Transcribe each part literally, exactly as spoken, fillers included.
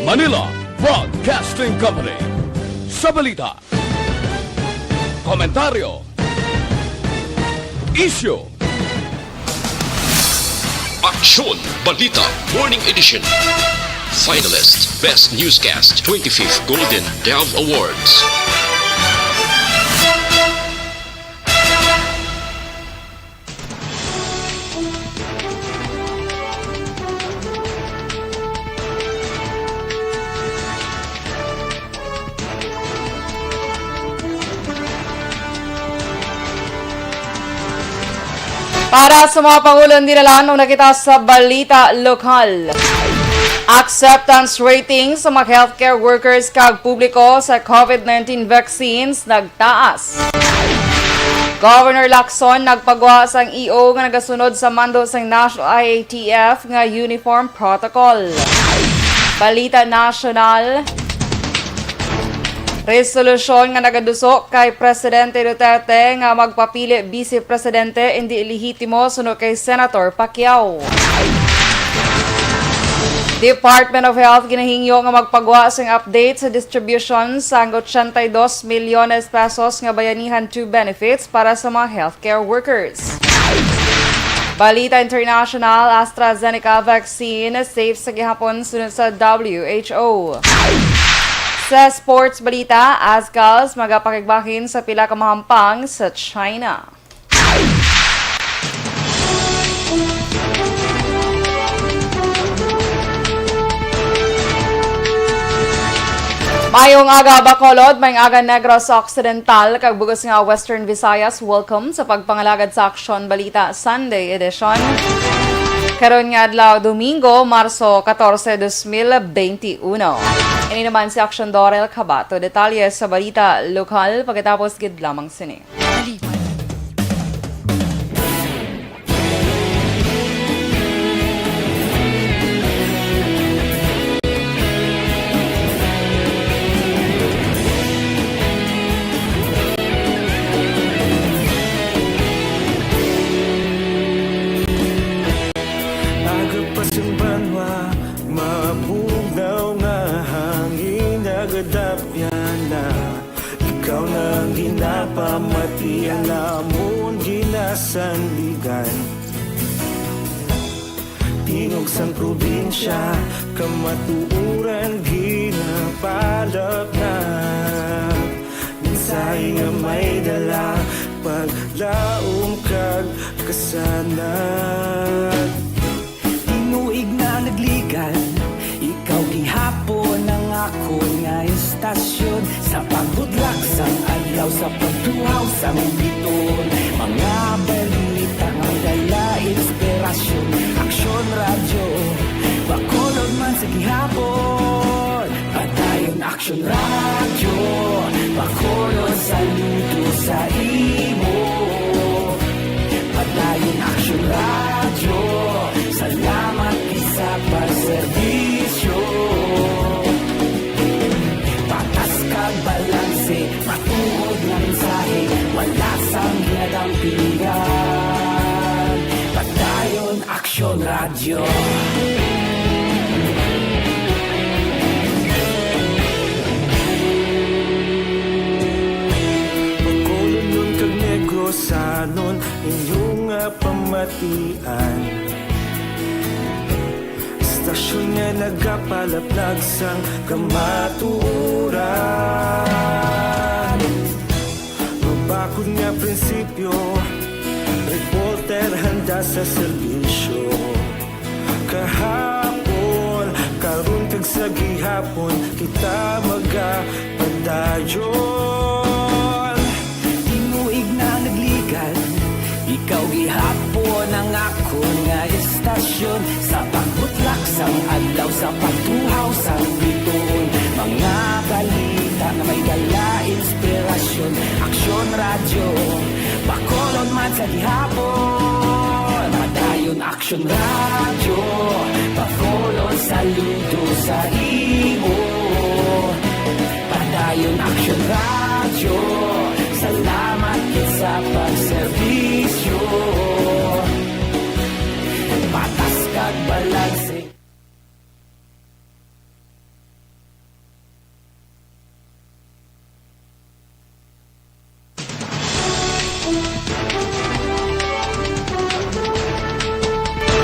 Manila Broadcasting Company. Sa balita, komentaryo, isyu, Aksyon Balita Morning Edition. Finalist, Best Newscast, twenty-fifth Golden Dove Awards. Para sa mga pangulon, dinalanon na kita sa balita lokal. Acceptance rating sa mga healthcare workers kag publiko sa COVID nineteen vaccines nagtaas. Governor Lacson nagpagwa sang E O nga nagasunod sa mando sang National I A T F nga uniform protocol. Balita nasyonal. Resolusyon nga nagaduso kay Presidente Duterte nga magpapili Vice Presidente indi lehitimo suno kay Senator Pacquiao. Department of Health ginahingyo nga magpagwa sing update sa distribution sang ochenta y dos milyones pesos nga Bayanihan two benefits para sa mga healthcare workers. Balita international, AstraZeneca vaccine safe sa gihapon suno sa W H O. Sa sports balita, Azkals magapakigbahin sa pila ka mahampang sa China. Mayong aga, Bacolod, mayong aga, Negros Occidental, kag bug-os nga Western Visayas. Welcome sa pagpangalagad sa Aksyon Balita Sunday Edition. Karon nga adlaw, Domingo, Marso katorse, dos mil benti uno. Ini naman si Aksyon Dorel Cabato. Detalye sa balita lokal pagkatapos gid lamang sini. Nalipay. Aga pa sang banwa, mabugnaw nga hangin nagadapyan na. Ikaw na ang ginapamati, ang amon ginasandigan. Tingog sang probinsya, kamatuoran ginapalapnag. Mensahe nga may dala, paglaom kag kasanag. Tinuig na nagligal, ikaw gihapon ang akon nga istasyon. Sa pagbudlak sang adlaw, sa pagtuhaw sang biton, mga balita nga dala inspirasyon. Aksyon Radyo, Bacolod man sa gihapon. Padayon Aksyon Radyo, Bacolod, saludo sa imo. Padayon Aksyon Radyo, salamat gid sa pagserbisyo. Patas kag balanse, matuod nga mensahe, wala sang ginadampingan. Padayon Aksyon Radyo. Bacolodnon kag Negrosanon, inyo nga pamatian. Istasyon nga nagapalaplag sang kamatuoran. Mabakod nga prinsipyo, reporter handa sa serbisyo. Kahapon, karon kag sa gihapon, kita magapadayon. Tinuig na nagligal, ikaw gihapon ang akon nga istasyon. Sa pagbutlak sang adlaw, sa pagtuhaw sang bituon, mga balita nga may dala inspirasyon. Aksyon Radyo, Bacolod man sa gihapon. Padayon Aksyon Radyo, Bacolod, saludo sa imo. Padayon Aksyon Radyo, salamat gid sa pagserbisyo. Patas kag balanse.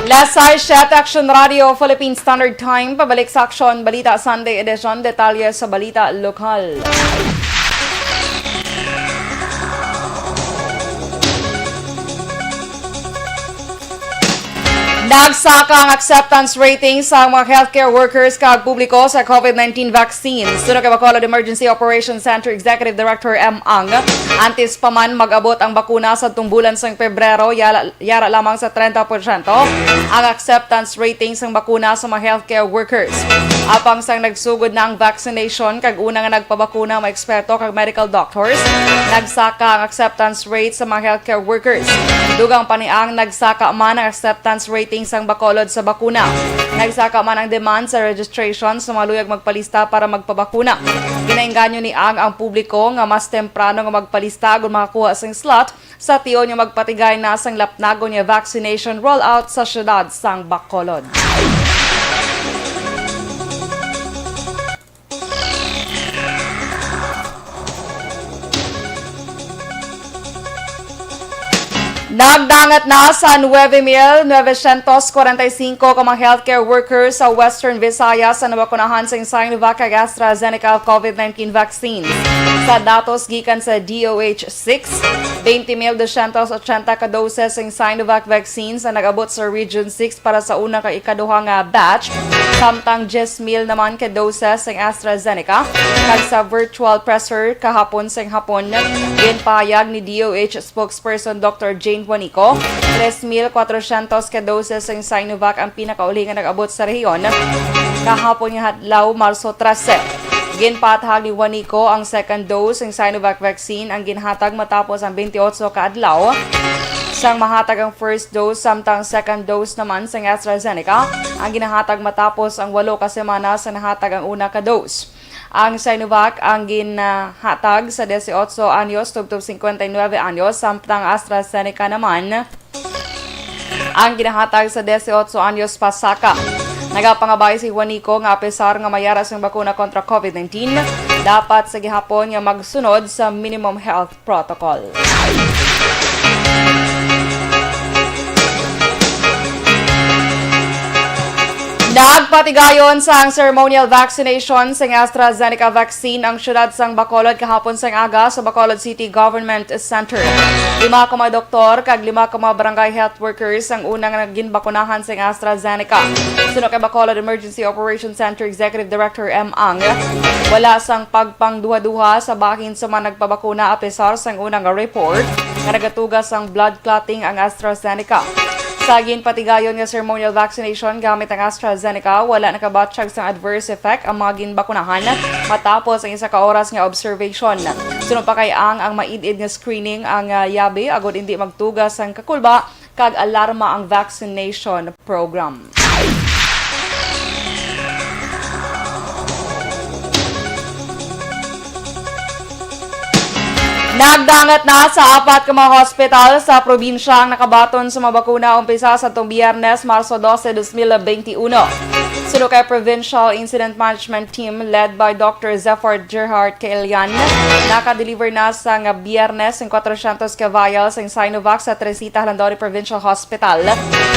Las sais, siyete, Action Radio Philippine Standard Time. Pabalik sa Action Balita Sunday Edition. Detalye sa balita lokal. Nagsaka ang acceptance rating sa mga healthcare workers kag publiko sa COVID nineteen vaccine. Suno kay Bacolod Emergency Operations Center Executive Director M. Ang, antes pa man mag-abot ang bakuna sa tumbulan sang Pebrero, yala, yara lamang sa trenta porsyento ang acceptance rating sang bakuna sa mga healthcare workers. Apang sang nagsugod na ang vaccination kag una nga nagpabakuna ang mga eksperto kag medical doctors, nagsaka ang acceptance rate sa mga healthcare workers. Dugang pa ni ang nagsaka man ang acceptance rating sang Bacolod sa bakuna. Nagsaka man ang demand sa registration sa mga luyag magpalista para magpabakuna. Ginainganyo ni Ang ang publiko nga mas temprano nga magpalista agud makakuha sing slot sa tion nga magpatigay na sang lapnagon nga vaccination rollout sa siyudad sang Bacolod. Nagdangat na sa nuebe mil novecientos kwarenta y cinco ka mga healthcare workers sa Western Visayas sa nabakunahan sing Sinovac kag AstraZeneca COVID nineteen vaccines. Sa datos gikan sa D O H six, twenty mil dosyentos ochenta ka doses sing Sinovac vaccines ang nag-abot sa Region six para sa una kag ikaduha nga batch, samtang diyes mil naman ka doses sang AstraZeneca. Kag sa virtual presser kahapon sang hapon, ginpahayag ni D O H spokesperson Doctor Jane Juanico, tres mil kwatrocientos ka doses sang Sinovac ang pinakauli nga nag-abot sa rehiyon kahapon nga adlaw, Marso trese. Ginpaathag ni Juanico ang second dose sang Sinovac vaccine ang ginhatag matapos ang twenty-eight ka adlaw sang mahatag ang first dose, samtang second dose naman sang AstraZeneca ang ginahatag matapos ang walo ka semana sa nahatag ang una ka dose. Ang Sinovac ang ginahatag sa dieciocho anyos tubtob cincuenta y nueve anyos, samtang AstraZeneca naman ang ginahatag sa dieciocho anyos pasaka. Nagapangabay si Juanico nga apesar nga mayara sing bakuna kontra COVID nineteen, dapat sa gihapon nga magsunod sa minimum health protocol. Nagpatigayon sang ceremonial vaccination sang AstraZeneca vaccine ang siyudad sang Bacolod kahapon sang aga sa Bacolod City Government Center. Lima ka mga doktor kag lima ka mga barangay health workers ang una nga ginbakunahan sang AstraZeneca. Suno kay Bacolod Emergency Operations Center Executive Director M. Ang, wala sang pagpangduha-duha sa bahin sa mga nagpabakuna apesar sang una nga report nga nagatuga sang blood clotting ang AstraZeneca. Sa ginpatigayon nga ceremonial vaccination gamit ang AstraZeneca, wala nakabatyag sang adverse effect ang mga ginbakunahan matapos ang isa ka oras nga observation. Suno pa kay Ang, ang maid-id nga screening ang, ah, yabi agud indi magtuga sang kakulba kag alarma ang vaccination program. Nagdangat na sa apat ka mga hospital sa probinsya ang nakabaton sa mga bakuna umpisa sa tong Biyernes, Marso doce, dos mil benti uno. Suno kay Provincial Incident Management Team led by Doctor Zephyr Gerhard Kaelian, naka-deliver na sa nga Biyernes ang kwatrocientos ka vials ang Sinovac sa Teresita Halandoni Provincial Hospital,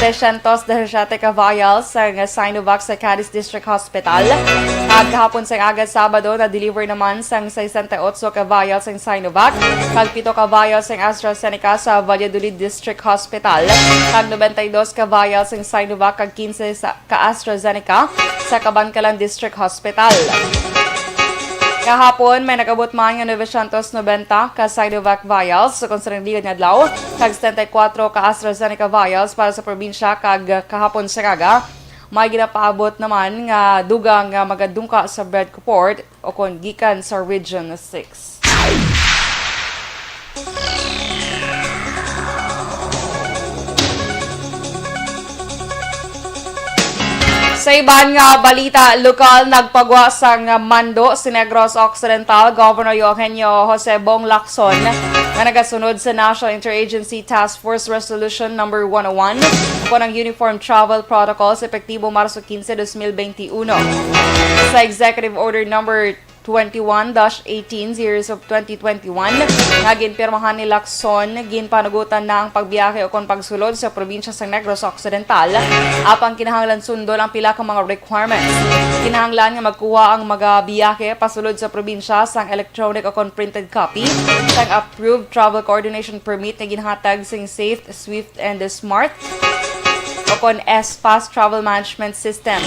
trescientos diecisiete ka vials ang Sinovac sa Cadiz District Hospital, kag kahapon sa aga Sabado na-deliver naman sang sesenta y ocho ka vials ang Sinovac, kag pito ka vials ang AstraZeneca sa Valladolid District Hospital, kag noventa y dos ka vials ang Sinovac kag quince sa ka AstraZeneca sa Kabankalan District Hospital. Kahapon, may nag-abot man nga novecientos noventa ka Sinovac vials sa konsernidong adlaw, kag setenta y kuwatro ka AstraZeneca vials para sa probinsya, kag kahapon sa aga, may ginapaabot naman nga dugang nga magadungka sa bread report o kon gikan sa Region six. Sa iban nga balita lokal, nagpagwa sang mando si Negros Occidental Governor Eugenio Jose Bong Lacson nga nagasunod sa National Interagency Task Force Resolution Number One oh one kon ang Uniform Travel Protocols epektibo Marso quince, dos mil veintiuno. Sa Executive Order Number twenty-one dash eighteen series of twenty twenty-one nga ginpirmahan ni Lacson, ginpanugutan na ang pagbiyahe o kon pagsulod sa probinsya sang Negros Occidental, apang kinahanglan sundon ang pila ka mga requirements. Kinahanglan nga magkuha ang magabiyahe pasulod sa probinsya sang electronic o kon printed copy sang approved travel coordination permit nga ginhatag sing Safe, Swift, and Smart o kon S-PASS Travel Management System.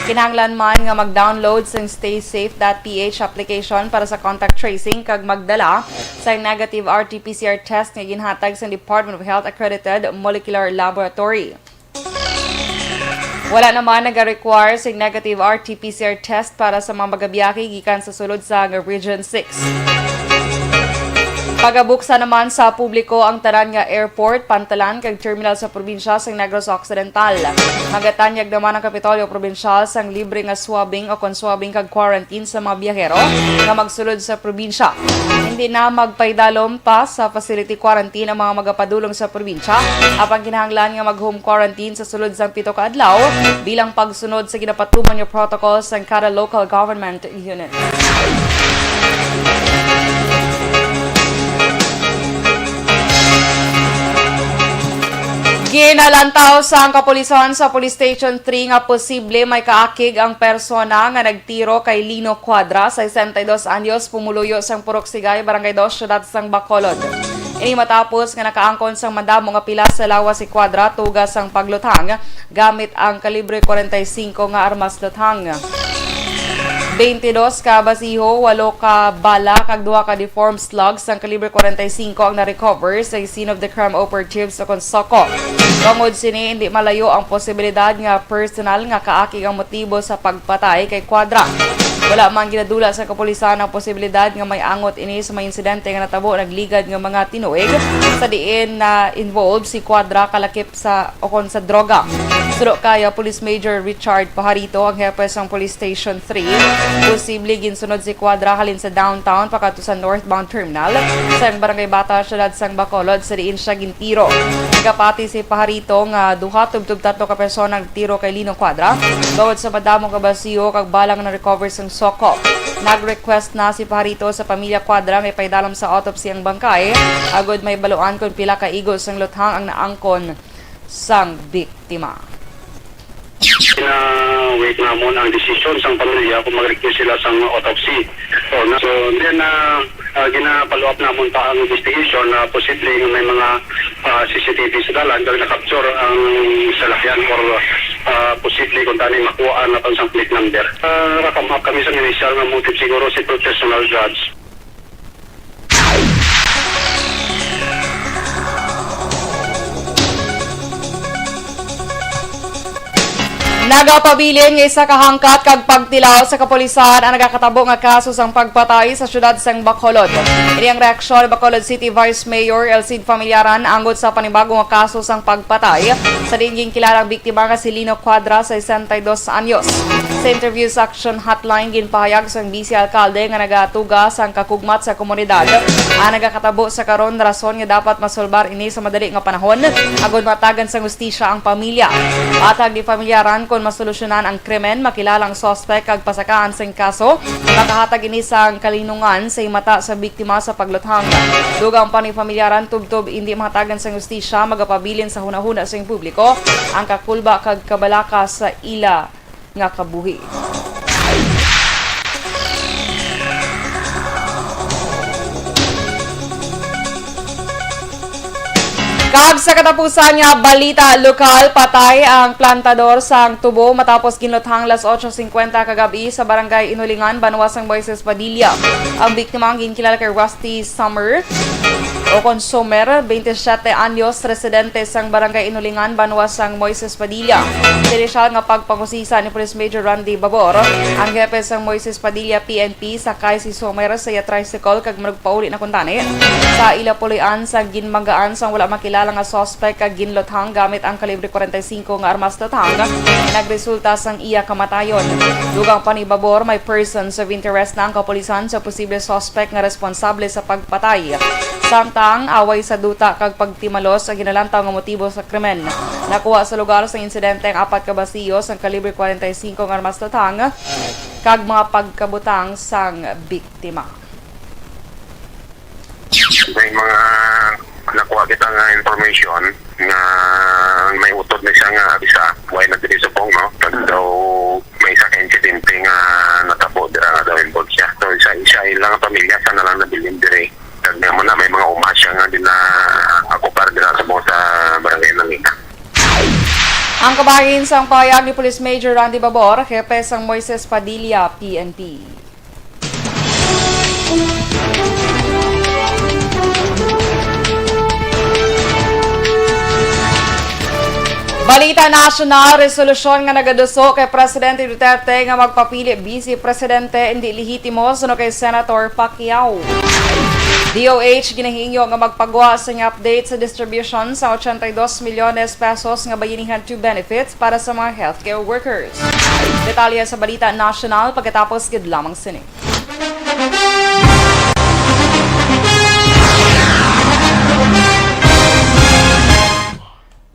Kinahanglan man nga mag-download sang stay safe dot P H application para sa contact tracing kag magdala sa negative R T P C R test nga ginhatag sa Department of Health Accredited Molecular Laboratory. Wala naman naga-require sing negative R T P C R test para sa mga magabiyahe gikan sa sulod sa Region six. Pagabuksan naman sa publiko ang tanan nga airport, pantalan, kag terminal sa probinsya sa Negros Occidental. Magatanyag naman ang Kapitolyo Probinsyal sang libre nga swabbing o kon swabbing kag quarantine sa mga biyahero nga magsulod sa probinsya. Hindi na magpaidalom pa sa facility quarantine ang mga magapadulong sa probinsya, apang kinahanglan nga mag-home quarantine sa sulod sang pito ka adlaw bilang pagsunod sa ginapatuman nga protocol sang kada local government unit. Ginalantaw sang kapulisan sa Police Station three nga posible may kaakig ang persona nga nagtiro kay Lino Cuadra, sesenta y dos anyos, pumuluyo sang Purok Sigay, Barangay Dos, Siyudad sang Bacolod. Ini matapos nga nakaangkon sang madamo nga pila sa lawas si Cuadra tuga sang pagluthang gamit ang kalibre kwarenta y singko nga armas luthang. Twenty-dos ka basiho, walo ka bala, kag duha ka deformed slugs sang kalibre kwarenta y singko ang na-recover sa scene of the crime operatives o kon SOCO. Tungod sini, hindi malayo ang posibilidad nga personal nga kaakig ang motibo sa pagpatay kay Cuadra. Wala man ginadula sa kapulisan ang posibilidad nga may angot ini sa mga insidente nga natabo nagligad nga mga tinuig, sa diin na involved si Cuadra kalakip sa o kon sa droga. Suno kay Police Major Richard Pajarito, ang hepe sang Police Station three, posible ginsunod si Cuadra halin sa downtown pakadto sa northbound terminal sang Barangay Bata, Siyudad sang Bacolod, sa diin siya gintiro. Nagapati si Pajarito nga duha tubtob tatlo ka persona ang tiro kay Lino Cuadra tungod sa madamo nga basiho kag bala nga na-recover sang SOCO. Nag-request na si Pajarito sa pamilya Cuadra nga ipaidalom sa autopsy ang bangkay agod mahibaluan kon pila ka igo sang luthang ang naangkon sang biktima. Gina-wait namon ang desisyon sang pamilya kung mag-request sila sang autopsy or not. So, then, ah, ah, gina-follow up namon pa ang investigation na posible nga may mga, ah, C C T V sa dalan kag na-capture ang salakyan or, ah, posible kung tani makuha na pang sang plate number. Ah, naka-come up kami sa initial nga motive siguro si professional grudge. Nagapabilin nga isa ka hangkat kag pagtilaw sa kapulisan ang nagakatabo nga kaso sang pagpatay sa siyudad sang Bacolod. Ini ang reaksyon ni Bacolod City Vice Mayor Elcid Familiaran angot sa panibago nga kaso sang pagpatay sa diin ginkilala ang biktima nga si Lino Cuadra, sesenta y dos anyos. Sa interview sa Action Hotline, ginpahayag sang Vice Alcalde nga nagatuga sang kakugmat sa komunidad ang nagakatabo sa karon, rason nga dapat masulbar ini sa madali nga panahon agod matagan sang hustisya ang pamilya. Matag ni Familiaran, kon masolusyonan ang krimen, makilala ang suspek kag pasakaan sing kaso, makahatag ini sang kalinungan sa himata sa biktima sa pagluthang. Dugang pa ni Familiaran, tubtob indi mahatagan sang hustisya, magapabilin sa hunahuna sing publiko ang kakulba kag kabalaka sa ila nga kabuhi. Kag sa katapusan nga balita lokal, patay ang plantador sang tubo matapos ginluthang las otso cincuenta kagab-i sa Barangay Inulingan, banwa sang Moises Padilla. Ang biktima ang ginkilala kay Rusty Summer o kon Somer, twenty-siyete anyos, residente sang Barangay Inulingan, banwa sang Moises Padilla. Sa inisyal nga pagpangusisa ni Police Major Randy Babor, ang hepe sang Moises Padilla P N P, sakay si Somer sa iya tricycle kag manugpauli na kuntani sa ila puloy-an sa ginmanggaan sang wala makilala nga suspek kag ginluthang gamit ang kalibre kwarenta y singko nga armas luthang. Nagresulta sang iya kamatayon. Dugang pa ni Babor, may persons of interest na ang kapulisan sa posible suspek nga responsable sa pagpatay. Samtang away sa duta kag pagtimalos ang ginalantaw nga motibo sa krimen. Nakuha sa lugar sang insidente ang apat ka basiyo sang kalibre kwarenta y singko nga armas luthang, kag mga pagkabutang sang biktima. May mga nakuha kita nga information nga may utod na siya nga isa, way na diri subong, no? Kag daw may isa ka insidente nga natabo dira nga daw involved siya. So, isa, isa lang ang pamilya, sa na lang nabilin diri. Kag nga mo na, may mga uma siya nga din na akupar dira subong sa barangay Nalina. Ang kabahin sang pahayag ni Police Major Randy Babor, hepe sang Moises Padilla, P N P. Balita nasyonal, resolusyon nga nagaduso kay Presidente Duterte nga magpapili Vice Presidente indi lehitimo suno kay Senator Pacquiao. D O H ginahingyo nga magpagwa sing update sa distribution sa ochenta y dos milyones pesos nga bayanihan to benefits para sa mga healthcare workers. Detalye sa balita nasyonal pagkatapos gid lamang sini.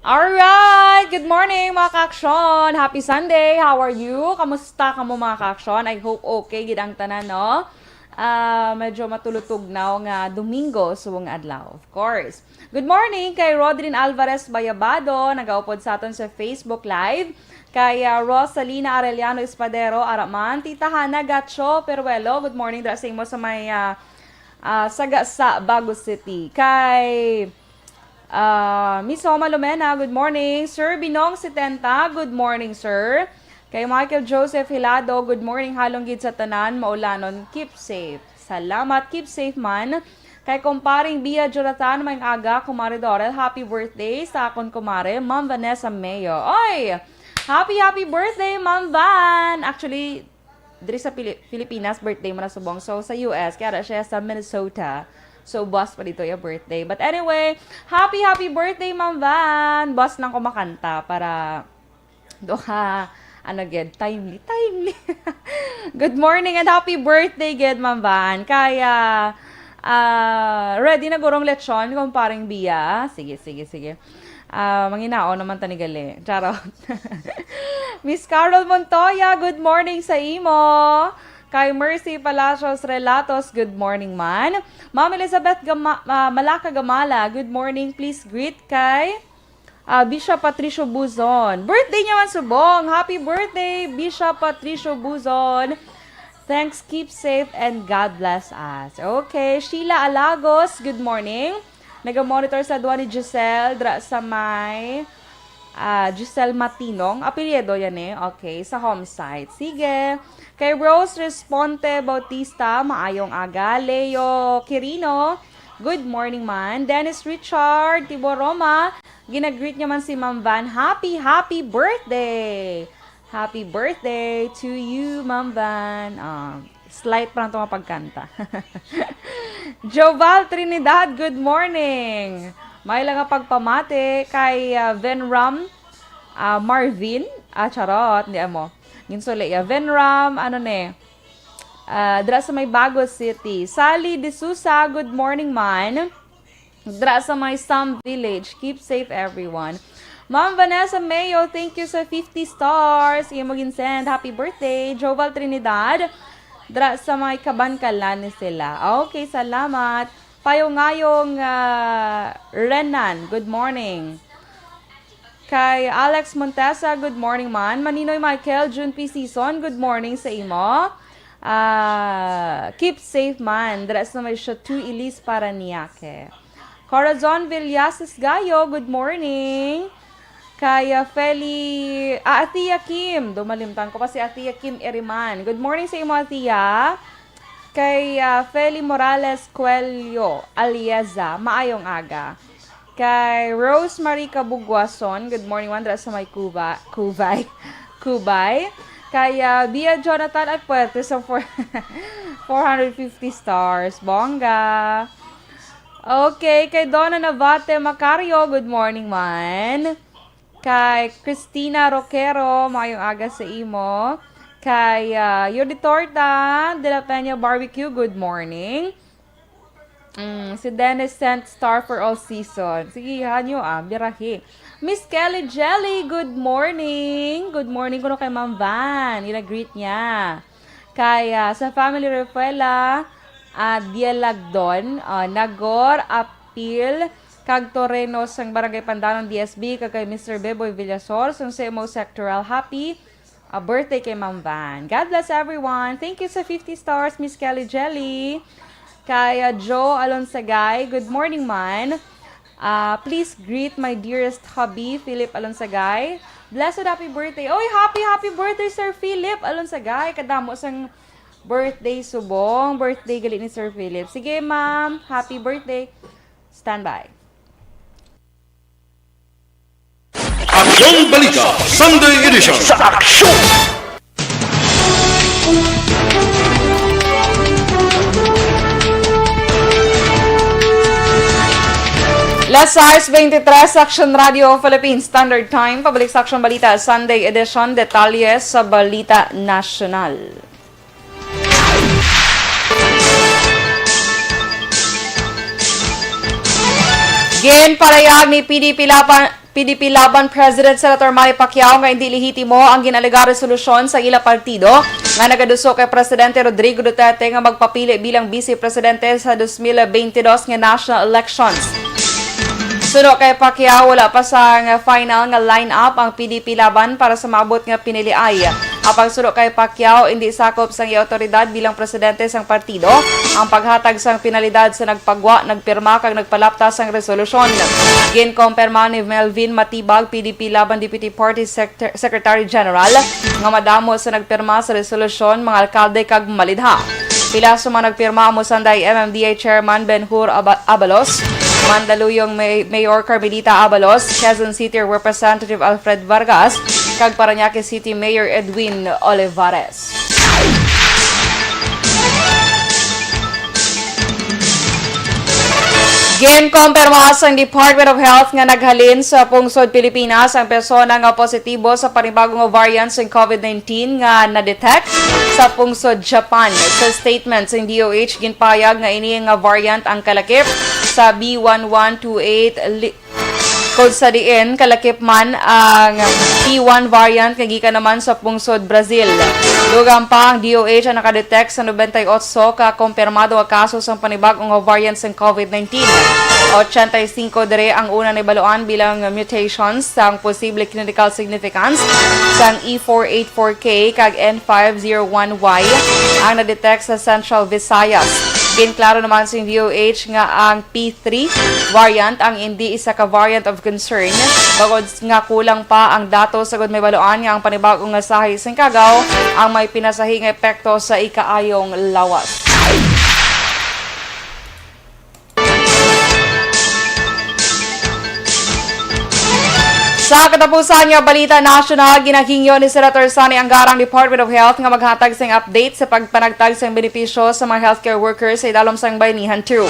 Alright! Good morning, mga ka-aksyon! Happy Sunday! How are you? Kamusta kamo, mga ka-aksyon? I hope okay gid ang tanan, no? Ah, medyo matulutugnaw nga Domingo subong adlaw, of course. Good morning kay Rodrin Alvarez Bayabado, nagaupod sa aton sa Facebook Live. Kay, ah, Rosalina Arellano Espadero, ara man, Tita Hana Gacho Peruelo, good morning dira sa imo sa may, ah, ah, Sagasa, Bago City. Kay, ah, Miss Homa Lumena, good morning. Sir Binong Setenta, good morning, sir. Kay Michael Joseph Hilado, good morning, halong gid sa tanan, maulanon, keep safe. Salamat, keep safe man. Kay kumparing Bia Jonathan, maayong aga, Kumare Dorel, happy birthday sa akon kumare, Ma'am Vanessa Mayo. Oy! Happy, happy birthday, Ma'am Van! Actually, diri sa Pili-, Pilipinas, birthday mo na subong. So, sa U S, kaya ra siya sa Minnesota. So, buwas pa dito yung birthday. But anyway, happy, happy birthday, Ma'am Van! Buwas lang ko makanta para duha, ano gid, timely, timely. Good morning and happy birthday gid, Ma'am Van. Kaya, ah, ready na gurong lechon, kumparing Bia. Sige, sige, sige. Ah, manginaon naman tani gali. Charot. Miss Carol Montoya, good morning sa imo. Kay Mercy Palacios Relatos, good morning man. Ma'am Elizabeth Gama-, ah, Malaka Gamala, good morning. Please greet kay, ah, Bishop Patricio Buzon. Birthday niya man subong. Happy birthday, Bishop Patricio Buzon. Thanks, keep safe, and God bless us. Okay, Sheila Alagos, good morning. Naga-monitor sa duwa ni Giselle, dra sa may, ah, Giselle Matinong. Apelyido yan eh. Okay, sa home site. Sige. Kay Rose Responte Bautista, maayong aga. Leo Quirino, good morning man. Dennis Richard Tiboroma, ginagreet niya man si Ma'am Van. Happy, happy birthday! Happy birthday to you, Ma'am Van. Ah, slight pa lang itong pagkanta. Joval Trinidad, good morning. May lang nga pagpamati kay, ah, Venram, ah, Marvin. Ah, charot, hindi amo. Ginsuli ya. Venram, ano ni? Ah, dira sa may Bago City. Sally De Sousa, good morning, man. Dra sa may Sam Village. Keep safe, everyone. Ma'am Vanessa Mayo, thank you sa fifty stars. Imo ginsend. Happy birthday. Joval Trinidad, dra sa may Kabankalan ni sila. Okay, salamat. Payong-ngayong, ah, Renan, good morning. Kay Alex Montesa, good morning man. Maninoy Michael, June P Season, good morning sa imo. Ah, keep safe man. Dra sa may Chateau Elise, Parañaque. Corazon Villasis Gayo, good morning. Kay, ah, Feli, ah, Athea Kim. Dumalimtan ko pa si Athea Kim Eriman. Good morning sa imo, Athea. Kay, ah, Feli Morales Coelho Alieza, maayong aga. Kay Rosemary Cabugwason, good morning, Wandra, sa may Cuba, Cubay, Cubay. Kay, ah, Bia Jonathan, ay, puwerte sa four, four hundred fifty stars. Bongga. Okay, kay Donna Navate Macario, good morning man. Kay Christina Roquero, maayong aga sa imo. Kay, ah, Yodi Torta de la Peña Barbecue, good morning. Mm, si Dennis sent star for all season. Sige, hanyo, ah, birahi. Miss Kelly Jelly, good morning. Good morning kuno kay Ma'am Van. Ina-greet niya. Kay, ah, sa family Rafaela, ah, Dielagdon, ah, Nagor, Apil, kag Toreno sang Barangay Pandanon D S B, kag kay Mister Beboy Villasor, sang C M O Sectoral. Happy, ah, birthday kay Ma'am Van. God bless everyone. Thank you sa fifty stars, Miss Kelly Jelly. Kay, ah, Joe Alonsagay, good morning, man. Ah, please greet my dearest hubby, Philip Alonsagay. Blessed happy birthday. Oy, happy, happy birthday, Sir Philip Alonsagay. Kadamo sang birthday subong. Birthday gali ni Sir Philip. Sige, ma'am. Happy birthday. Standby. Aksyon Balita Sunday Edition. Sa aksyon! Las sais veintitrés, Action Radio Philippine Standard Time. Pabalik sa Action Balita Sunday Edition. Detalye sa balita nasyonal. Ginpahayag ni P D P Laban, P D P Laban President Senator Manny Pacquiao nga indi lehitimo ang gin-alegar resolusyon sa ila partido nga nagaduso kay Presidente Rodrigo Duterte nga magpapili bilang Vice Presidente sa dos mil twenty-two nga national elections. Suno kay Pacquiao, wala pa sang final nga line-up ang P D P Laban para sa maabot nga piniliay. Apang suno kay Pacquiao, indi sakop sang iya awtoridad bilang presidente sang partido ang paghatag sang penalidad sa nagpagwa, nagpirma, kag nagpalapta sang resolusyon. Ginkumpirma ni Melvin Matibag, P D P Laban Deputy Party Sector-, Secretary General, nga madamo sa nagpirma sa resolusyon mga alkalde kag malidha. Pila sa mga nagpirma amo sanday M M D A Chairman Ben-Hur Aba-, Abalos, Mandaluyong May-, Mayor Carmelita Abalos, Quezon City Representative Alfred Vargas, kag Parañaque City Mayor Edwin Olivares. Ginkumpirma sang Department of Health nga naghalin sa pungsod Pilipinas ang persona nga positibo sa panibago nga variant sang COVID nineteen nga na-detect sa pungsod Japan. Sa statement sang D O H, ginpahayag nga ini nga variant ang kalakip sa B one one two eight li-, kung sa diin kalakip man ang P one variant nga gikan naman sa pungsod Brazil. Dugang pa, ang D O H ang nakadetect sa nobenta y otso ka kumpirmado nga kaso sang panibag-o nga variant sang COVID nineteen. Ochenta y cinco diri ang una nabaluan bilang mutations sang posible clinical significance sang E four eight four K kag N five zero one Y ang nadetect sa Central Visayas. Ginklaro naman sang D O H nga ang P three variant ang indi isa ka variant of concern, bangod nga kulang pa ang datos, agud mahibaluan nga ang panibag-o nga sahi sing kagaw ang may pinasahi nga epekto sa ikaayong lawas. Sa katapusan nga balita nasyonal, ginahingyo ni Senator Sonny Angara ang Department of Health nga maghatag sing update sa pagpanagtag sang benepisyo sa mga healthcare workers sa idalom sang Bayanihan two.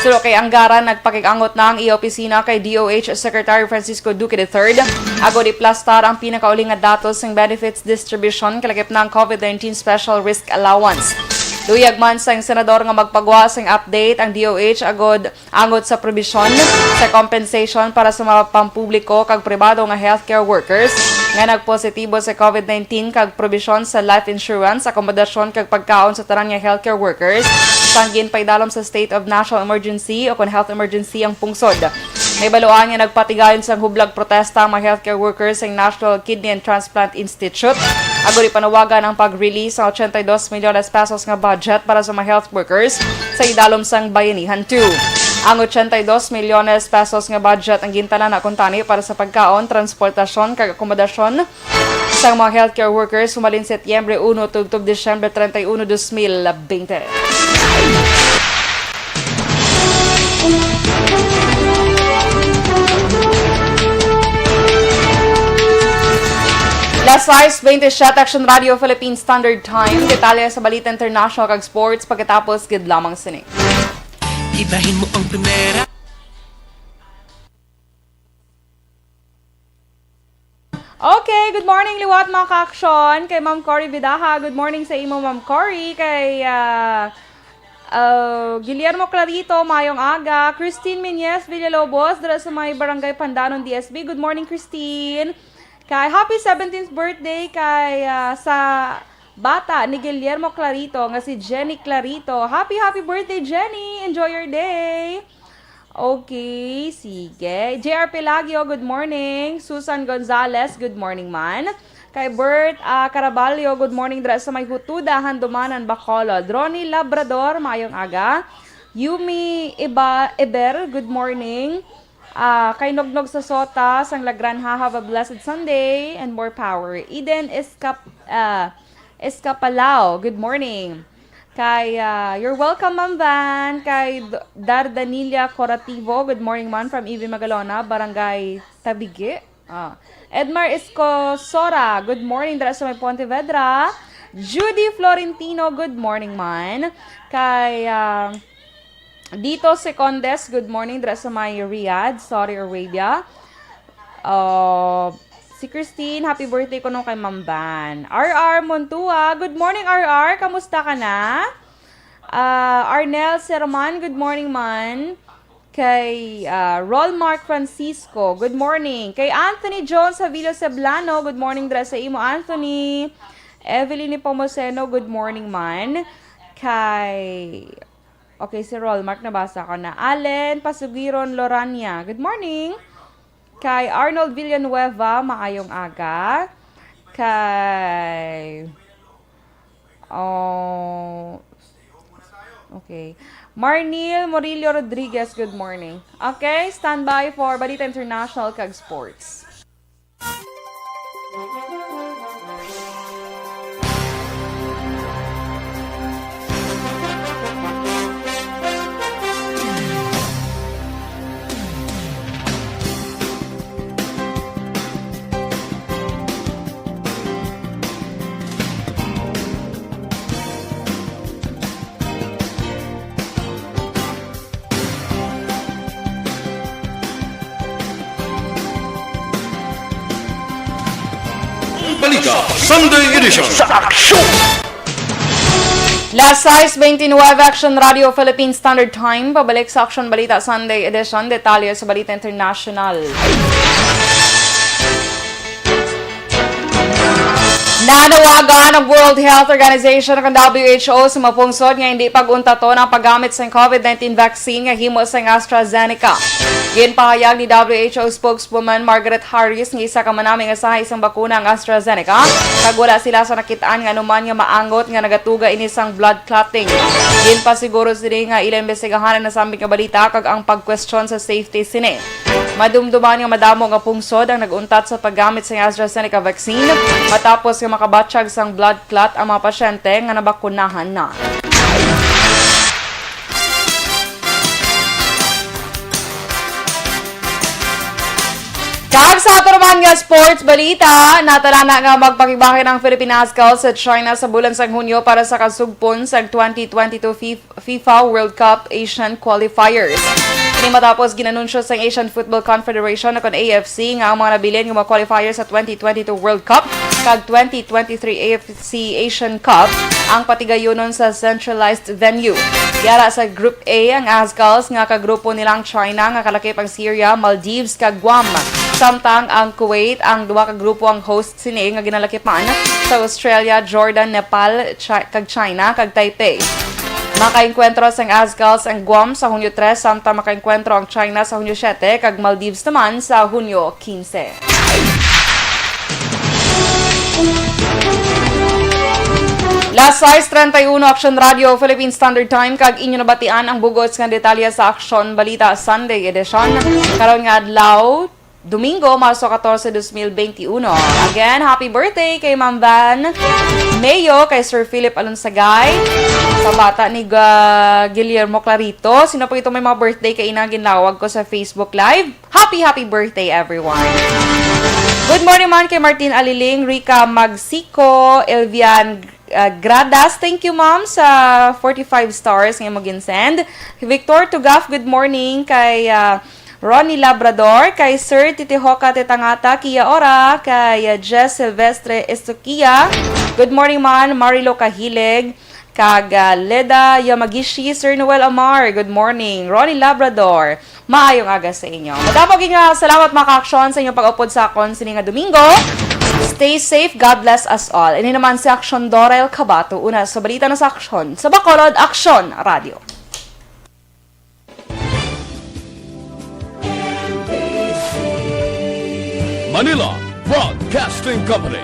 Suno kay Angara, nagpakig-angot na ang iya opisina kay D O H Secretary Francisco Duque the third agud iplastar ang pinakauli nga datos sang benefits distribution kalakip na ang COVID nineteen Special Risk Allowance. Luyag man sang senador nga magpagwa sang update ang D O H agud angot sa probisyon sa compensation para sa mga pampubliko kag pribado nga healthcare workers nga nagpositibo sa COVID nineteen kag probisyon sa life insurance, akomodasyon kag pagkaon sa tanan nga healthcare workers sang ginpaidalom sa state of national emergency o kon health emergency ang pungsod. Nahibaluan nga nagpatigayon sang hublag protesta ang mga healthcare workers sang National Kidney and Transplant Institute agud ipanawagan ang pag-release sang ochenta y dos milyones pesos nga budget para sa mga health workers sa idalom sang Bayanihan two. Ang ochenta y dos milyones pesos nga budget ang gintalana kuntani para sa pagkaon, transportasyon, kag akomodasyon sang mga healthcare workers humalin Setyembre uno tubtob Disyembre treinta y uno, dos mil veinte. Las sais veintisiete, Action Radio Philippine Standard Time. Detalye sa balita international kag sports pagkatapos gid lamang sini. Ibahin mo ang primera. Okay, good morning liwat, mga ka-aksyon. Kay Ma'am Cory Vidaja, good morning sa imo, Ma'am Cory. Kay, ah, ah, Guillermo Clarito, mayong aga. Christine Miñez Villalobos, dira sa may Barangay Pandanon, D S B. Good morning, Christine. Kay happy seventeenth birthday kay, ah, sa bata ni Guillermo Clarito nga si Jenny Clarito. Happy, happy birthday, Jenny! Enjoy your day! Okay, sige. J R Pelagio, good morning. Susan Gonzalez, good morning man. Kay Bert, ah, Caraballo, good morning dira sa may Hutuda, Handumanan, Bacolod. Ronnie Labrador, maayong aga. Yumi Iba, Eber, good morning. Ah, kay Nognog sa Sota, sang Lagranha, have a blessed Sunday and more power. Eden Escap-, ah, Escapalao, good morning. Kay, ah, you're welcome, Ma'am Van. Kay D-, Dardanilia Corativo, good morning, man, from Ibi Magalona, Barangay Tabigi. Ah. Edmar Escosora, good morning, dira sa may Pontevedra. Judy Florentino, good morning, man. Kay, ah, Dito Secondes, good morning, dira sa may Riyadh, Saudi Arabia. Ah, si Christine, happy birthday kuno kay Ma'am Van. R R Montua, good morning, R R. Kamusta ka na? Ah, Arnel Serman, good morning, man. Kay, ah, Rolmark Francisco, good morning. Kay Anthony Jones Havilo Seblano, good morning dira sa imo, Anthony. Evelyn Nepomuceno, good morning, man. Kay, okay, si Rolmark, nabasa ko na. Allen Pasugiron Lorania, good morning. Kay Arnold Villanueva, maayong aga. Kay, oh, okay. Marnil Murillo Rodriguez, good morning. Okay, standby for Balita International kag Sports. Balita Sunday Edition sa Aksyon. Las sais veintinueve, Action Radio Philippine Standard Time. Pabalik sa Action Balita Sunday Edition. Detalye sa Balita International. Nanawagan ang World Health Organization kag W H O sa mga pungsod nga hindi pag-untaton ang paggamit sang COVID nineteen vaccine nga himo sang AstraZeneca. Ginpahayag ni W H O spokeswoman Margaret Harris nga isa ka manami nga sahi sang bakuna ang AstraZeneca, kag wala sila sa nakit-an nga anuman nga maanggot nga nagatuga ini sang blood clotting. Ginpasiguro sini nga ila imbestigahan ang nasambit nga balita kag ang pagkwestiyon sa safety sini. Madumduman nga madamo nga pungsod ang nag-untat sa paggamit sang AstraZeneca vaccine matapos nga makabatyag sang blood clot ang mga pasyente nga nabakunahan na. Kag sa ato naman nga sports balita, natala na nga magpakibahin ang Philippine Azkals sa China sa bulan sang Hunyo para sa kasugpon sang twenty twenty-two FIFA FIFA World Cup Asian Qualifiers. Ini matapos ginanunsyo sang Asian Football Confederation, o kon A F C, nga ang mga nabilin nga mga qualifiers sa twenty twenty-two World Cup kag twenty twenty-three A F C Asian Cup ang patigayunon sa centralized venue. Yara sa Group A ang Azkals, nga kagrupo nila ang China, nga kalakip ang Syria, Maldives, kag Guam. Samtang ang Kuwait, ang duha ka grupo ang host sini nga ginalakipan sa Australia, Jordan, Nepal, Chi-, kag China, kag Taipei. Makaengkwentro sang Azkals ang Guam sa Hunyo tres, samtang makaengkwentro ang China sa Hunyo siete, kag Maldives naman sa Hunyo quince. Las sais treinta y uno, Action Radio, Philippine Standard Time, kag inyo nabatian ang bug-os nga detalye sa Action Balita Sunday Edition. Karon nga adlaw, Domingo, Marso catorce, dos mil veintiuno. Again, happy birthday kay Ma'am Van Mayo, kay Sir Philip Alonsagay, sa bata ni Ga-, Guillermo Clarito. Sino pa ito may mga birthday kay ina ginlawag ko sa Facebook Live? Happy, happy birthday, everyone! Good morning man kay Martin Aliling, Rica Magsico, Elvian, uh, Gradas. Thank you, ma'am, sa forty-five stars nga mo ginsend. Victor Tugaf, good morning. Kay, uh, Ronnie Labrador, kay Sir Titihoka Tetangata, Kia Ora, kay, uh, Jess Silvestre Estoquia. Good morning, man. Marilo Kahilig, kag, ah, Leda Yamagishi, Sir Noel Amar, good morning. Ronnie Labrador, maayong aga sa inyo. Madamo gid nga salamat, mga ka-aksyon, sa inyong pag-upod sa akon sini nga Domingo. Stay safe, God bless us all. Ini naman si Aksyon Dorel Cabato, una sa balita na sa Aksyon. Sa Bacolod, Aksyon Radio. Manila Broadcasting Company.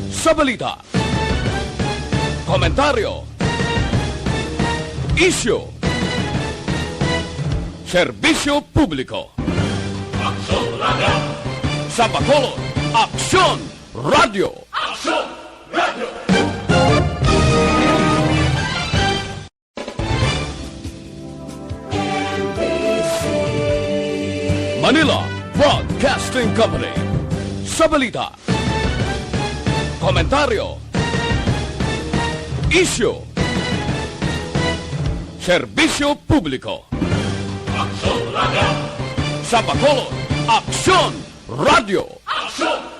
Sa balita, komentaryo, isyu, serbisyo publiko. Aksyon Radio. Sa Bacolod, Aksyon Radio. Aksyon Radio. Manila Broadcasting Company. Sa balita, komentaryo, isyu, serbisyo publiko. Aksyon Radio. Sa Bacolod, Aksyon Radio. Aksyon